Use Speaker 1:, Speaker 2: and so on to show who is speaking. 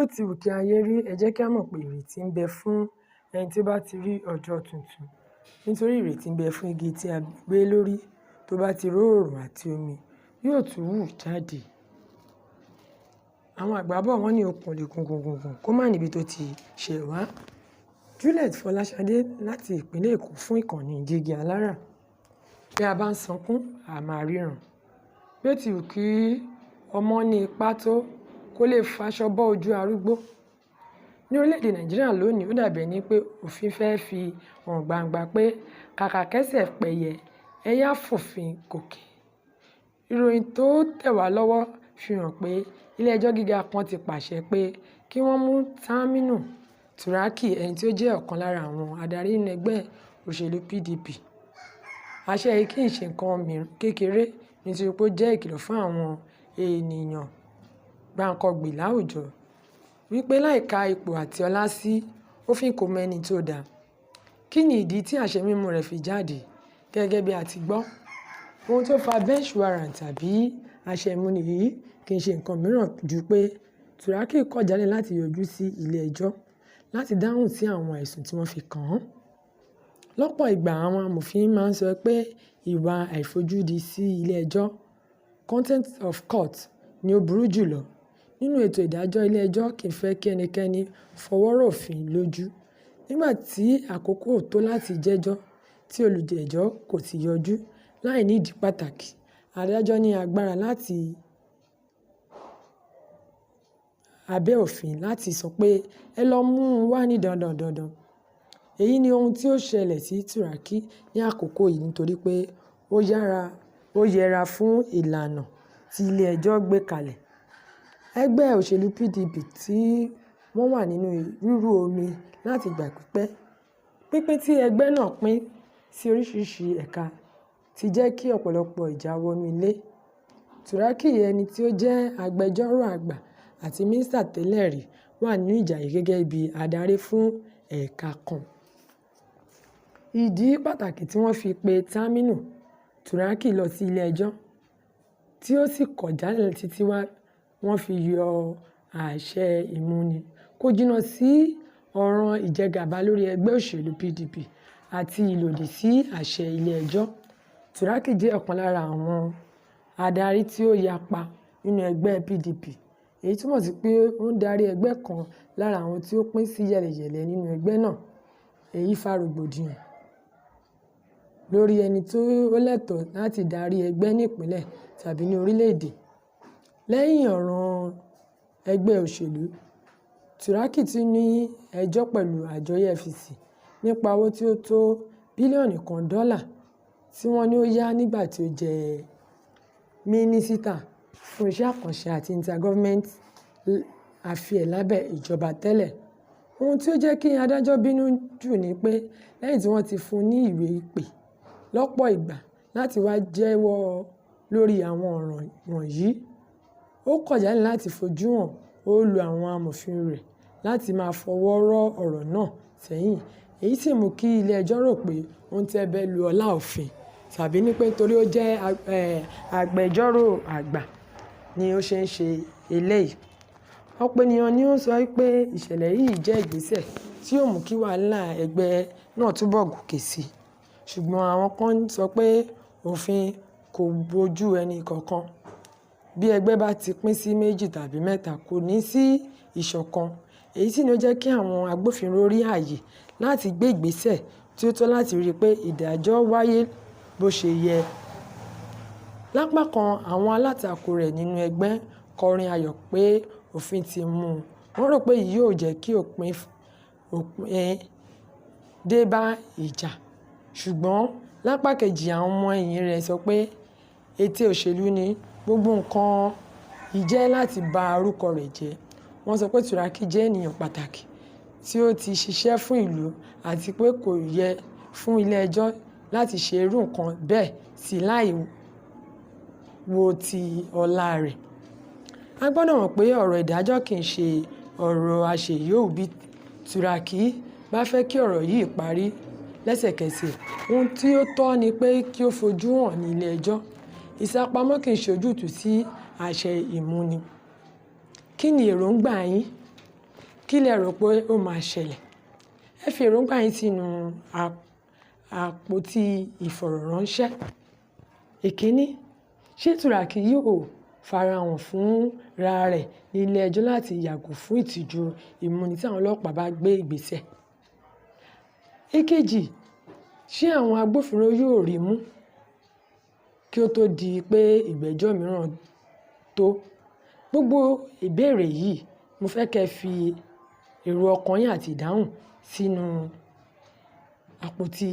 Speaker 1: Bí ó ti wù kí ayé rí, ẹ jẹ́ kí á mọ̀ pé ìrètí ń bẹ fún ẹni tí ó bá ti rí ọjọ́ tuntun. Nítorí ìrètí ń bẹ fún igi tí a gbé lórí, tó bá ti rí oòrùn àti omi, yóò tún hù jáde. Àwọn àgbà bọ̀ wọ́n ní okùn ò lè gùn gùn gùn gùn kó má níbi tó ti ṣẹ̀ wá. Juliet Fọláṣadé láti ìpínlẹ̀ Èkó fún ìkànnì Jígí Alárà. Bí a bá ń sunkún, a máa ríran. Bí ó ti wù kí ọmọ ní ipá tó, kò lè faṣọ bọ́ ojú arúgbó. Ní orílẹ̀-èdè Nàìjíríà lónìí, ó dàbí ẹni pé òfin fẹ́ fi hàn gbangba pé kàkà kẹ́sẹ̀ pẹyẹ, ẹyẹ á fòfin gòkè. Ìròyìn tó tẹ̀ wá lọ́wọ́ fi hàn pé ilé-ẹjọ́ gíga kan ti pàṣẹ pé kí wọ́n mú Tàmínù Túràkì, ẹni tí ó jẹ́ ọ̀kan lára àwọn adarí nínú ẹgbẹ́ òṣèlú PDP. Àṣẹ yìí kì í ṣe nǹkan kékeré nítorí pé ó jẹ́ ìkìlọ̀ fún àwọn ènìyàn gbáǹkọ́gbè láwùjọ wípé láìka ipò àti ọlá sí, òfin kò mọ ẹni tó dá. Kí ni ìdí tí àṣẹ mímú rẹ̀ fi jáde? Gẹ́gẹ́ bí a ti gbọ́, ohun tó fa bench warrant tàbí àṣẹ ìmúni yìí kì í ṣe nǹkan mìíràn ju pé Túràkì kọ̀ jálẹ̀ láti yọjú sí ilé ẹjọ́ láti dáhùn sí àwọn ẹ̀sùn tí wọ́n fi kàn án. Lọ́pọ̀ ìgbà àwọn amòfin máa ń sọ pé ìwà àìfojúdi sí ilé ẹjọ́, contempt of court, ni ó burú jù lọ. Nínú ètò ìdájọ́, ilé ẹjọ́ kì í fẹ́ kí ẹnikẹ́ni fọwọ́ rọ́fin lójú. Nígbà tí àkókò tó láti jẹ́jọ́ tí olùjẹ́jọ́ kò sì yọjú láì ní ìdí pàtàkì, adájọ́ ní agbára láti abẹ́ òfin láti sọ pé ẹ lọ mú un wá ní dandan dandan. Èyí ni ohun tí ó ṣẹlẹ̀ sí Túràkì ní àkókò yìí nítorí pé ó yẹra fún ìlànà tí ilé ẹjọ́ gbé kalẹ̀. Ẹgbẹ́ òṣèlú PDP tí wọ́n wà nínú rírú omi láti ìgbà pípẹ́. Pínpín tí ẹgbẹ́ náà pín sí oríṣiríṣi ẹ̀ka ti jẹ́ kí ọ̀pọ̀lọpọ̀ ìjà wọnú ilé. Túràkì, ẹni tí ó jẹ́ agbẹjọ́rò àgbà àti mínísítà tẹ́lẹ̀ rí, wà nínú ìjà yìí gẹ́gẹ́ bí adarí fún ẹ̀ka kan. Ìdí pàtàkì tí wọ́n fi pe Tàmínù Túràkì lọ sí ilé ẹjọ́ tí ó sì kọ̀ jálẹ̀ títí wọ́n fi yọ àṣẹ ìmúni kò jìnnà sí ọ̀ràn ìjẹgàba lórí ẹgbẹ́ òṣèlú PDP àti ìlòdì sí àṣẹ ilé ẹjọ́. Túràkì jẹ́ ọ̀kan lára àwọn adarí tí ó yapa nínú ẹgbẹ́ PDP. Èyí túmọ̀ sí pé ó ń darí ẹgbẹ́ kan lára àwọn tí ó pín sí yẹ́lẹyẹ̀lẹ nínú ẹgbẹ́ náà. Èyí fa rògbòdìyàn lórí ẹni tí ó lẹ́tọ̀ọ́ láti darí ẹgbẹ́ ní ìpínlẹ̀ tàbí ní orílẹ̀-èdè. Lẹ́yìn ọ̀ràn ẹgbẹ́ òṣèlú, Túràkì tún ní ẹjọ́ pẹ̀lú àjọ EFCC nípa owó tí ó tó bílíọ̀nù kan dọ́là tí wọ́n ní ó yá nígbà tí ó jẹ́ mínísítà fún iṣẹ́ àkànṣe àti inter-government affairs lábẹ́ ìjọba tẹ́lẹ̀. Ohun tí ó jẹ́ kí adájọ́ bínú jù ni pé lẹ́yìn tí wọ́n ti fún un ní ìwé ìpè lọ́pọ̀ ìgbà láti wá jẹ́wọ́ lórí àwọn ọ̀ràn wọ̀nyí, ó kọ̀ jálẹ̀ láti fojú hàn. Ó lo àwọn amòfin rẹ̀ láti máa fọwọ́ rọ́ ọ̀rọ̀ náà sẹ́yìn. Èyí sì mú kí ilé ẹjọ́ rò pé ó ń tẹ́nbẹ́lú ọlá òfin tàbí ní pé nítorí ó jẹ́ agbẹjọ́rò àgbà ni ó ṣe ń ṣe eléyìí. Ọ̀pọ̀ ènìyàn ni ó ń sọ pé ìṣẹ̀lẹ̀ yìí jẹ́ ìgbésẹ̀ tí yóò mú kí wàhálà ẹgbẹ́ náà túbọ̀ gòkè sí i. Ṣùgbọ́n àwọn kan sọ pé òfin kò bojú ẹni kankan. Bí ẹgbẹ́ bá ti pín sí méjì tàbí mẹ́ta, kò ní sí ìṣọ̀kan. Èyí sì ni ó jẹ́ kí àwọn agbófinró rí ààyè láti gbé ìgbésẹ̀ tí ó tọ́ láti rí pé ìdájọ́ wáyé bó ṣe yẹ. Lápá kan, àwọn alátakò rẹ̀ nínú ẹgbẹ́ kọrin ayọ̀ pé òfin ti mú un. Wọ́n rò pé èyí yóò jẹ́ kí òpin dé bá ìjà. Ṣùgbọ́n lápá kejì, àwọn ọmọ ẹ̀yìn rẹ̀ sọ pé ète òṣèlú ni gbogbo nǹkan yìí jẹ́ láti ba orúkọ rẹ̀ jẹ́. Wọ́n sọ pé Túràkì jẹ́ ènìyàn pàtàkì tí ó ti ṣiṣẹ́ fún ìlú àti pé kò yẹ fún ilé ẹjọ́ láti ṣe irú nǹkan bẹ́ẹ̀ sí láì wo ti ọlá rẹ̀. A gbọdọ̀ mọ̀ pé ọ̀rọ̀ ìdájọ́ kì í ṣe ọ̀rọ̀ aṣèyóòwú. Bí Túràkì bá fẹ́ kí ọ̀rọ̀ yìí parí lẹ́sẹ̀kẹsẹ̀, ohun tí ó tọ́ ni pé kí ó fojú hàn ní ilé ẹjọ́. Ìsápamọ́ kì í ṣe ojútùú sí àṣẹ ìmúni. Kí ni èròǹgbà yín? Kí lẹ rò pé ó máa ṣẹlẹ̀? Ẹ fi èròǹgbà yín sínú àpótí ìfọ̀rọ̀ránṣẹ́. Ìkíní, ṣé Turaki yóò farahàn fúnra rẹ̀ ní ilé-ẹjọ́ láti yàgò fún ìtìjú ìmúni tí àwọn ọlọ́pàá bá gbé ìgbésẹ̀? Èkejì, ṣé àwọn agbófinró yóò rí i mú kí ó tó di pé ìgbẹ́jọ́ mìíràn tó? Gbogbo ìbéèrè yìí, mo fẹ́ kí ẹ fi èrò ọkàn yín àti ìdáhùn sínú àpótí.